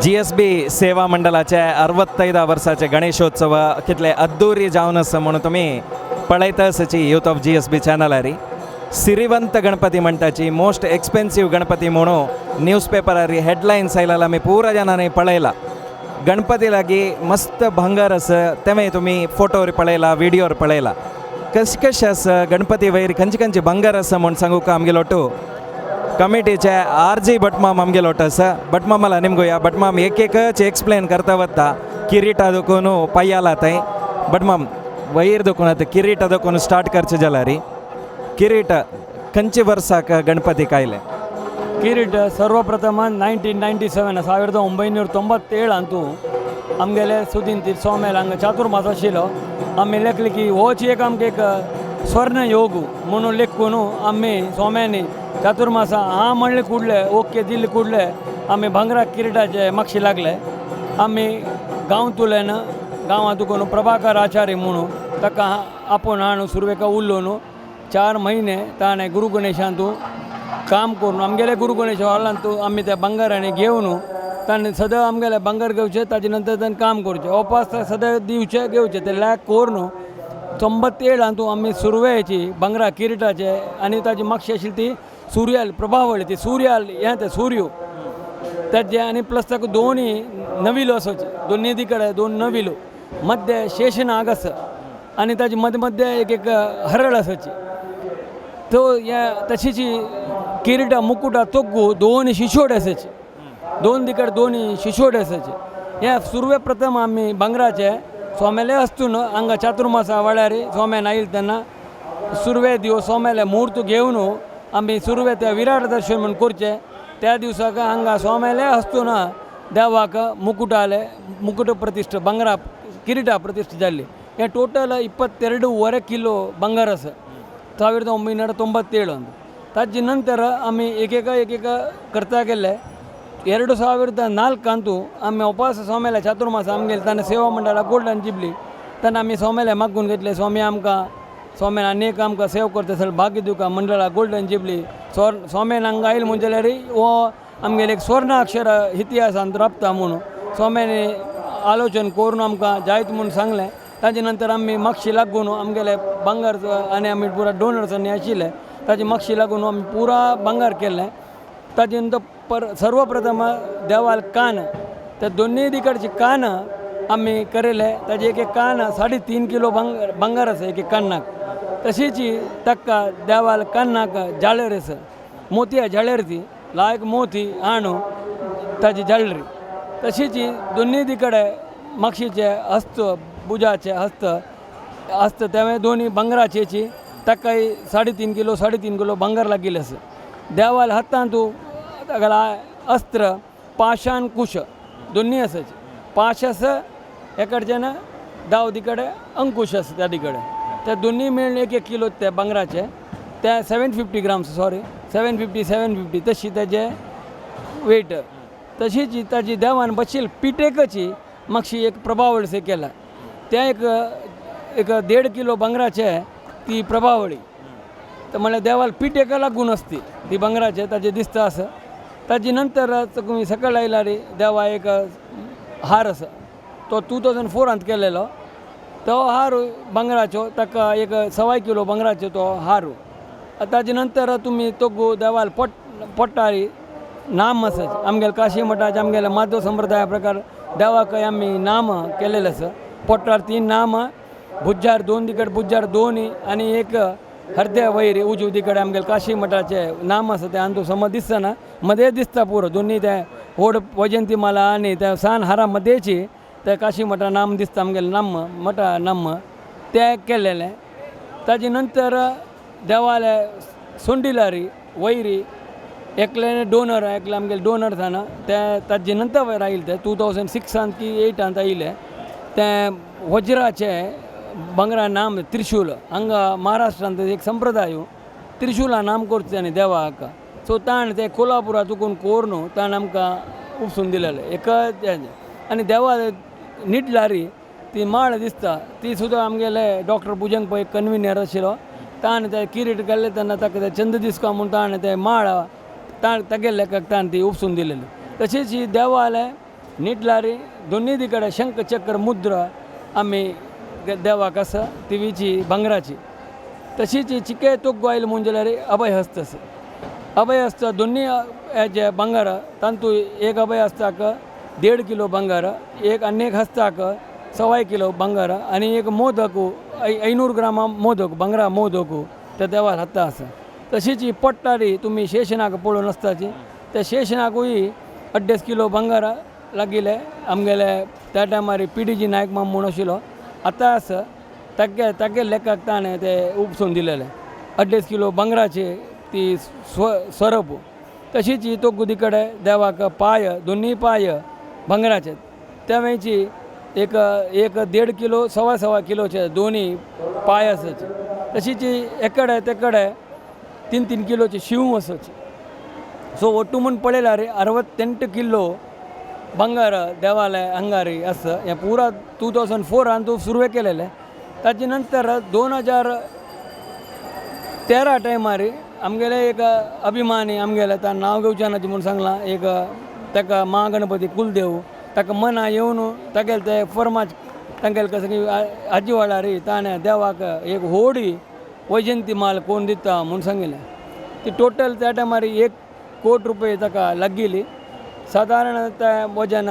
GSB सेवा मंडळाचे 65 वर्साचे गणेशोत्सव कितले अद्दुरी जावन आसा म्हणून तुमी पळयता आसाची यूथ ऑफ जीएसबी चॅनलारी. सिरिवंत गणपती म्हणटाची, मोस्ट एक्सपेन्सिव गणपती म्हणून न्यूज पेपरार हेडलायन्स आयलेला आमी पुरा जाणांनी पळयला. गणपती लागीं मस्त भांगर आसा, तेमेय तुमी फोटोर पळयला, व्हिडियोर पळयला. कशें कशें आसा, गणपती वयर खंयचे खंयचे भांगर आसा म्हूण सांगूका आमगेलो टू कमिटीचे आर जी भटमाम आमगेलो आसा. भटमामाला निमगोया. भटमाम एक एकच एक्सप्लेन करता वता, किरीटा दुखून पायाला थंय. भटमाम, वयर दुखून आतां किरीटा दुखून स्टार्ट करचें जाल्यार, किरीट खंयचे वर्साक गणपतीक आयले? ಕಿರೀಟ ಸರ್ವಪ್ರಥಮ 1997, 1997 ಅಂತೂ आमगेले सुदीन ती सोमेल हांगा चातुर्मास आशिल्लो. आमी लेखले की होच एक आमकां एक स्वर्ण योग म्हणून लेखून आमी सोम्यांनी चातुर्मासा हा म्हणले कुडले ओके दिल्ले कुडले आमी भांगरा किरीटाचे मागशी लागले. आमी गांवतुल्यान गांवांत कोण प्रभाकर आचार्य म्हणून ताका आपोवन हाडून सुरवेक उलोवन 4 म्हयने ताणें गुरू गणेशांतू काम करून आमगेले गुरू गणेश हॉलांत आमी त्या भांगरांनी घेवन ताणें सदां आमगेले भांगर घेवचें, ताजे नंतर ताणें काम करचें, उपास सदां दिवचें घेवचें. ते लॅक करून 97 आमी सुरवेची भांगरा किरीटाचे आनी ताजी मागशी आशिल्ली ती सुर्याल प्रभावळी, ती सुर्याल हें तें सूर्य ताजे आनी प्लस ताका दोनी नविलो आसाचे, दोनी दिकडे दोन नविलो, मध्य शेषनाग आसा आनी ताजे मदें मदें एक एक हरळ आसाची. तो ह्या तशीच किरीटा मुकुटा तोग्गू दोन शिशोडे आसाचे, दोन दिकड दोन शिशोडे आसाचे. हे सुरवे प्रथम आमी भांगराचे सोमेले आसतून हांगा चातुर्मासा वेळार सोम्यान आयले तेन्ना सुरवे दिवस सोमेले म्हूर्त घेवन आमी सुरवे त्या विराट दर्शन म्हूण करचें. त्या दिवसाक हांगा सोमेले हस्तून देवाक मुकुटाले मुकुट प्रतिश्ठा, ಬಂಗಾರ ಕಿರೀಟ ಪ್ರತಿಷ್ಠೆ जाल्ली. हे ಟೋಟಲ್ 22.5 ಕಿಲೋ ಬಂಗಾರ आसा, 1997 ಅಂದು. ताजे ನಂತರ आमी एकेका एकेका करता गेले. 2004 ಅಂತೂ आमी उपास सोमेले चातुर्मास आमगेले ताणें सेवा मंडळा गोल्डन जुबली तेन्ना आमी सोमेले मागून घेतले, स्वामी आमकां स्वाम्यान आनी एक आमकां सेवा करता जाल्यार भाग्य दिवका मंडळा गोल्डन जुबली. स्वाम्यान हांगा आयले म्हण जाल्यार हो आमगेले एक स्वर्ण अक्षर इतिहासांत राबता म्हणून स्वाम्यानी आलोचन करून आमकां जायत म्हूण सांगलें. ताजे नंतर आमी मागशी लागून आमगेले भांगर आनी आमी पुरा डोनर्स आनी आशिल्ले, ताजे मागशी लागून आमी पुरा भांगर केल्लें. ताजे नंतर पर सर्वप्रथम देवाल कान, त्या दोन्ही दिकडचे कान आमी केले. ताजे एक एक कान 3.5 किलो भांगर भांगर आसा एक एक कान्नाक. तशीच ताका देवाल कान्नाक जाळेर आसा, मोतया जाळेर, ती लायक मोती हाणू ताजी जाळरी. तशीच दोन्ही दिकडे मागशीचे हस्त, भुजाचे हस्त हस्त तेवे दोन्ही भांगराचेची, ताकाय 3.5 किलो 3.5 किलो भांगर लागिल्लें आसा. देवाल हातांतू तागेला अस्त्र पाशान कुश दोन्ही आसाचे. पाश आसा एकडच्यान, दाव दिकडे अंकुश आसा त्या दिकडे. ते दोन्ही मेळून एक एक किलो ते भांगराचे, ते 750 grams, sorry, 750, 750 तशी तेजे वेट. तशीच ताजी देवान बशिल्ली पिटेकची मातशी एक प्रभावळी से केला, तें एक एक 1.5 किलो भांगराचे ती प्रभावळी. तर म्हणल्यार देवाल पिटेका लागून आसती ती भांगराचे ताजे दिसता आसा. ताजे नंतर तुमी सकयल आयल्यार देवा एक हार आसा, तो 2004 केलेलो तो हार भांगराचो, ताका एक 1.25 किलो भांगराचो तो हार. ताजे नंतर तुमी तोगू देवाल पोट पोट्टारी नाम आसा. आमगेले काशी मठाचे, आमगेले माधव संप्रदाया प्रकार देवाकय आमी नाम केलेले आसा. पोट्टार तीन नाम, भुज्जार दोन दिकड भुज्जार दोन आनी एक हरद्या वयर उजू दिकडे आमगेले काशी मठाचे नाम आसा. ते अंतू समज दिसना, मदें दिसता पुरो दोन्ही ते व्हड वैजंती माला आनी त्या सान हारा मदेची ते काशी मठा नाम दिसता, आमगेलें नाम मठा नाम तें केलेलें. ताजे नंतर देवाले सोंडिलारी वैरी एकले डोनर, एकले आमगेले डोनर जाणा ते ताजे नंतर वयर आयले, ते 2006 की 8 आयले. ते वज्राचे भांगरा नाम त्रिशूल. हांगा महाराष्ट्रांत एक संप्रदाय त्रिशूला नाम करचे आनी देवाक सो ताणें ते कोल्हापुरा चुकून कोर न्हू ताणें आमकां उपसून दिलेलें एक. आनी देवा निटलारी ती माळ दिसता, ती सुद्दां आमगेले डॉक्टर भुजंग पै कन्विनियर आशिल्लो, ताणें ते किरीट केल्ले तेन्ना ताका ते चंद दिसका म्हूण ताणें ते माळ तागेले लेखाक ताणें ती उपसून दिलेली. तशीच ही देवाले निटलारी दोन्ही तिकडे शंख चक्र मुद्रा आमी देवाक आसा तिवीची भांगराची. तशीच ही चिके तोग्गो आयल म्हूण जाल्यार अभय हस्त आसा. अभय हस्त दोन्ही हेजे भांगर तांतू एक अभय हस्ताक 1.5 किलो भांगर, एक आनी एक हस्ताक 1.25 किलो भांगर आनी एक मोदक 500 ग्रामा मोदक भांगरा मोदक त्या देवार हाता आसा. तशीच ही पट्टारी तुमी शेषनाग पळोवन आसताची त्या शेषनागूय 2.5 किलो भांगर लागिल्ले आमगेले त्या टायमार पी डी जी नायक माम म्हूण आशिल्लो आतां आसा तागे तागे लेखाक ताणें ते उपसून दिलेले 2.5 किलो भांगराचे ती स्वरूप. तशीच ही तोगुदी कडेन देवाक पांय दोनूय पांय भांगराचे तेवेची एक एक 1.5 किलो 1.25 किलोचे दोनूय पांय आसाचे. तशीच एकडे तेकडे 3-3 किलोचे शिंव आसाचे. सो ಒಟ್ಟು म्हूण पळयल्यार 68 किलो ಬಂಗಾರ देवालय अंगारी आसा हें पुरा 2004 सुरवे केलेलें. ताजे नंतर 2013 टायमार आमगेले एक अभिमानी आमगेले ताणें नांव घेवचें ना म्हूण सांगलां एक ताका महागणपती कुलदेव ताका मना येवन तागेले ते फर्माज तांगेले कसं की आजी वाडार ताणें देवाक एक होडी वैजंती माल कोण दिता म्हूण सांगिल्लें. ती टोटल त्या टायमार 1 कोटी रुपये ताका लागिल्ली. सादारण तें वजन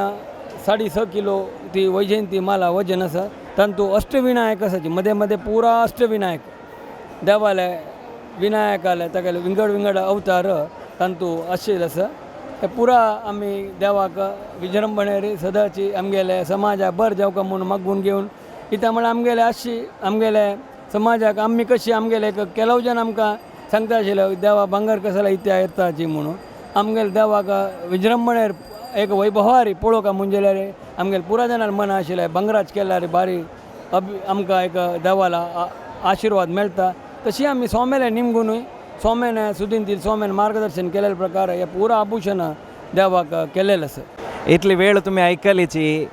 6.5 किलो ती वैजयंती माला वजन आसा. तातूंत अष्टविनायक आसाची मदें मदें पुरा अष्टविनायक देवाले विनायकाले तागेले विंगड विंगड अवतार तातूंत आशिल्ले आसा. हे पुरा आमी देवाक विजृंभणे सदांची आमगेले समाजाक बरें जावका म्हूण मागून घेवन कित्याक म्हळ्यार आमगेले आशी आमगेले समाजाक आमी कशी आमगेले केलव जाण आमकां सांगता आशिल्ले देवा भांगर कसला इत्या येताची म्हणून आमगेले देवाक विजृंभणेर एक वैभवारी पळोवंक म्हूण जाल्यार आमगेले पुरा जाणां मना आशिल्लें भांगराच केल्यार बारी आमकां एक देवाला आशिर्वाद मेळटा. तशी आमी सोमेले निमगुनूय सोमेन सुदीन सोमेन मार्गदर्शन केलेले प्रकार हे पुरा आभूषण देवाक केलेलें आसा. इतली वेळ तुमी आयकलीची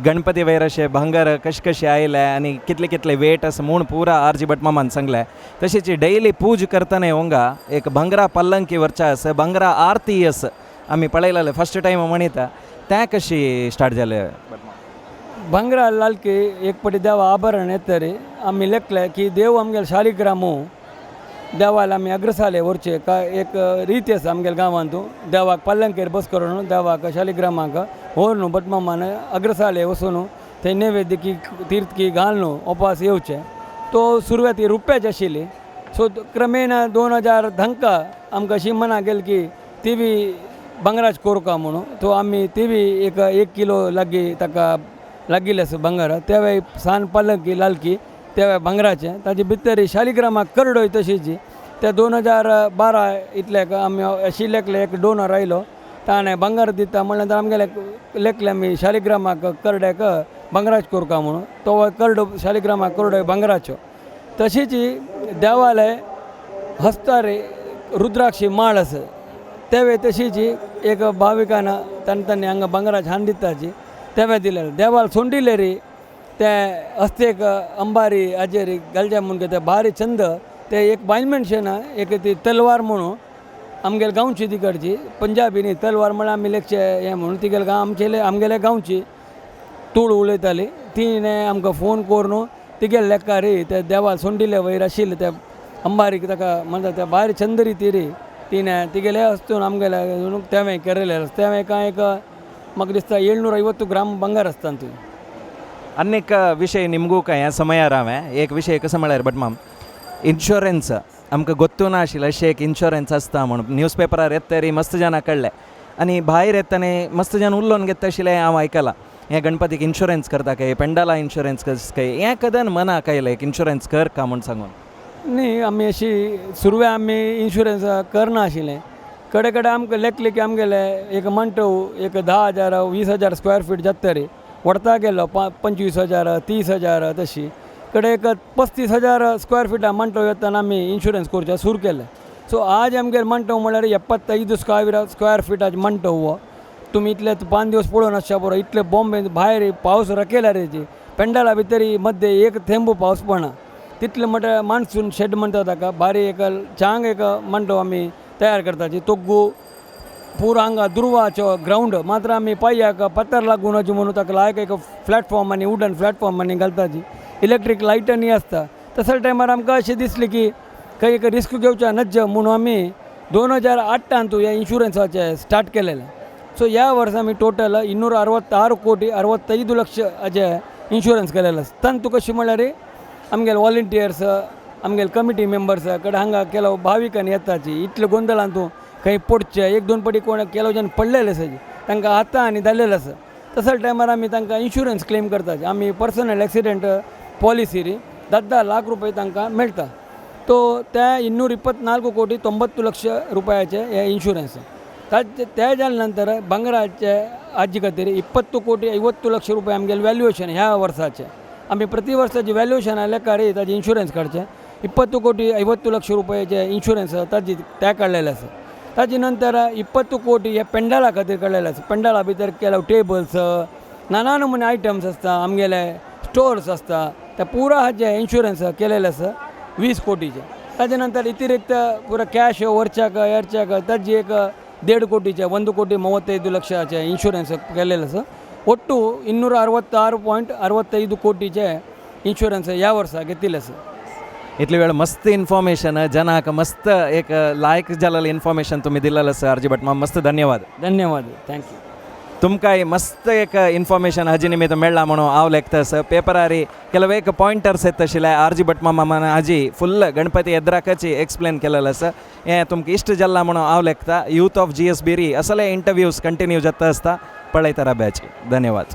गणपती वयर अशें भांगर कशें कशें आयलें आनी कितले कितले वेट आसा म्हूण पुरा आर जी भट मामान सांगलें. तशेंच डेली पूज करतना होंगा एक भांगरा पल्लंकी वरचा आसा भांगरा आरती आसा आमी पळयलेलें फर्स्ट टायम म्हणिता तें कशी स्टार्ट जालें? भांगरा लालकी एक पटी देवा आभरण येतरी आमी लेखले की देव आमगेले शालिग्रामू देवाला आमी अग्रसाले व्हरचे का एक रीत आसा आमगेले गांवांतू देवाक पल्लंकेर बस करून देवाक शालिग्रामाक व्हरून भटमामान अग्रसाले वचून थंय नैवेद्य की तीर्थ की घालून उपास येवचे. तो सुरवाती रुप्याची आशिल्ली. सो क्रमेण 2010 आमकां अशी मना गेली की ती बी भांगराच कोरका म्हणून तो आमी ती बी एक 1 किलो लागीं ताका लागिल्लें आसा भांगर. तेवूय सान पल्लंकी लालकी तेवूय भांगराचें. ताजे भितर शालिग्रामाक करडोय तशीच ते 2012 इतल्याक आमी अशी लेखले एक डोनर आयलो ताणें भांगर दिता म्हणल्यार आमगेले लेखले आमी शालिग्रामाक करड्याक भांगराच कोरका म्हणून तो करडो शालिग्रामाक करडो भांगराचो. तशीच देवालय हस्तारे रुद्राक्षी माळ आसा तेवे तशीच एक भाविकान तांणी तांणी हांगा भांगराच हान दिताची तेवे दिलेले. देवाल सोंडिल्ले रे ते हस्तेक अंबारी हाजेर घालचे म्हूण ते भारी छंद ते एक बायल मनशेन एक ती तलवार म्हणून आमगेले गांवची तिकडची पंजाबी न्ही तलवार म्हळ्यार आमी लेखचे हें म्हणून तिगेले गांव आमचेले आमगेले गांवची तूळ उलयताली तिणें आमकां फोन करून तिगेले लेखार ते देवाल सोंडिल्ले वयर आशिल्ले ते अंबारीक ताका म्हणटा ते भायर छंद रिती रे तिणें तिगेले वस्तून आमगेले तेवें केलेलें तेवें कांय एक म्हाका दिसता 750 ग्राम ಬಂಗಾರ आसता ती. ಅನೇಕ ವಿಷಯ ನಿಮಗೂ ह्या समयार हांवें एक विशय कसो म्हळ्यार भट माम इन्शुरन्स आमकां गोत्तू ना आशिल्लें अशें एक इन्शुरन्स आसता म्हूण न्यूज पेपरार येता तरी मस्त जाणां कळ्ळें आनी भायर येतना मस्त जाण उलोवन घेता आशिल्लें हांव आयकलां हें गणपतीक इन्शुरन्स करता काय पेंडाला इन्शुरन्स कस काय हें कदन मनाक आयलें एक इन्शुरन्स कर का म्हूण सांगून? न्ही आमी अशी सुरवे आमी इन्शुरन्स करनाशिल्लें. कडेन कडेन आमकां लेखले की आमगेले एक मंटव एक 10,000 20,000 स्क्वेअर फीट जाता रे व्हडता गेलो 25,000 30,000 तशी कडे एक 35,000 स्क्वेअर फीट मंटव येताना आमी इन्शुरन्स करचें सुरू केलें. सो आज आमगेले मंटव म्हळ्यार 75,000 स्क्वेअर फिटाचे मंटव हो. तुमी इतले 5 दिवस पळोवन आसच्या पुरो इतले बॉम्बे भायर पावस रकेल्यार पेंडाला भितर मद्दे एक थेंबू पावस पडना तितले म्हणल्यार मानसून शेड म्हणटा ताका बारीक एक चांग एक मंटव आमी तयार करताची तोग्गू पुरो हांगा दुर्वाचो ग्रावंड मात्र आमी पांयाक पत्तर लागून वचूं म्हणून ताका लायक एक प्लॅटफॉर्म आनी वुडन प्लॅटफॉर्म आनी घालताची. इलेक्ट्रीक लायटनी आसता. तसल्या टायमार आमकां अशें दिसलें की खंय एक रिस्क घेवच्या नज्ज म्हणून आमी 2008टांतू हे इन्शुरन्साचें स्टार्ट केलेलें. ಸೊ ह्या वर्सा आमी टोटल 266 ಕೋಟಿ 65 ಲಕ್ಷ हाजे इन्शुरन्स केलेलें आसा. तांतू कशें म्हळ्यार आमगेले वॉलंटियर्स, आमगेले कमिटी मेंबर्स कडे हांगा ಕೆಲವು भाविकांनी येताची. इतले गोंदळांतू खंय पडचे, एक दोन पटी कोण ಕೆಲವು जण पडलेले आसा, तांकां हाता आनी जाल्लेले आसा. तसल्या टायमार आमी तांकां इन्शुरन्स क्लेम करताची. आमी पर्सनल एक्सिडंट पॉलिसी 10-10 लाख रुपये तांकां मेळटा. तो त्या 224 ಕೋಟಿ 90 ಲಕ್ಷ रुपयाचे हे इन्शुरन्स. ताचे ते जाले नंतर भांगराचे हाजे खातीर 20 ಕೋಟಿ 50 ಲಕ್ಷ रुपये आमगेले व्हॅल्युएशन ह्या वर्साचे. आमी प्रति वर्साचे व्हॅल्युएशना लेखार ताजें इन्शुरन्स काडचें. 20 ಕೋಟಿ 50 ಲಕ್ಷ रुपयाचे इन्शुरन्स ताजी ते काडलेले आसा. ताजे नंतर 20 कोटी हे पेंडाला खातीर काडलेले आसा. पेंडाला भितर ಕೆಲವು टेबल्स, नाना नमुने आयटम्स आसता, आमगेले स्टोर्स आसता, ते पुरा हाजे इन्शुरन्स केलेले आसा 20 कोटीचे. ताजे नंतर अतिरिक्त पुरा कॅश व्हरच्याक येरच्याक ताजी एक 1.5 कोटीचे, 1 ಕೋಟಿ 35 ಲಕ್ಷचे इन्शुरन्स केलेले आसा. ಒಟ್ಟು 266.65 ಕೋटीचे इन्शुरन्स ह्या वर्सा घेतिल्ले आसा. इतली वेळ मस्त इन्फॉर्मेशन, जनाक मस्त एक लायक जालेलें इन्फॉर्मेशन तुम्ही दिलेलं आसा. आरजी भट मामा, मस्त धन्यवाद. धन्यवाद, thank you. तुमकांय मस्त एक इन्फॉर्मेशन हाजे निमित्त मेळ्ळा म्हणून हांव लेखता आसा. पेपरारी ಕೆಲವು एक पॉयंटर्स येत आशिल्ले, आर जी भट मामान हाजी फुल्ल गणपती एद्राकाची एक्सप्लेन केलेलं आसा. हें तुमकां इश्ट जाल्लां म्हणून हांव लेखता. यूथ ऑफ जीएसबी री असले इंटरव्यूज कंटिन्यू जाता आसता. पळयता राब्याची. धन्यवाद.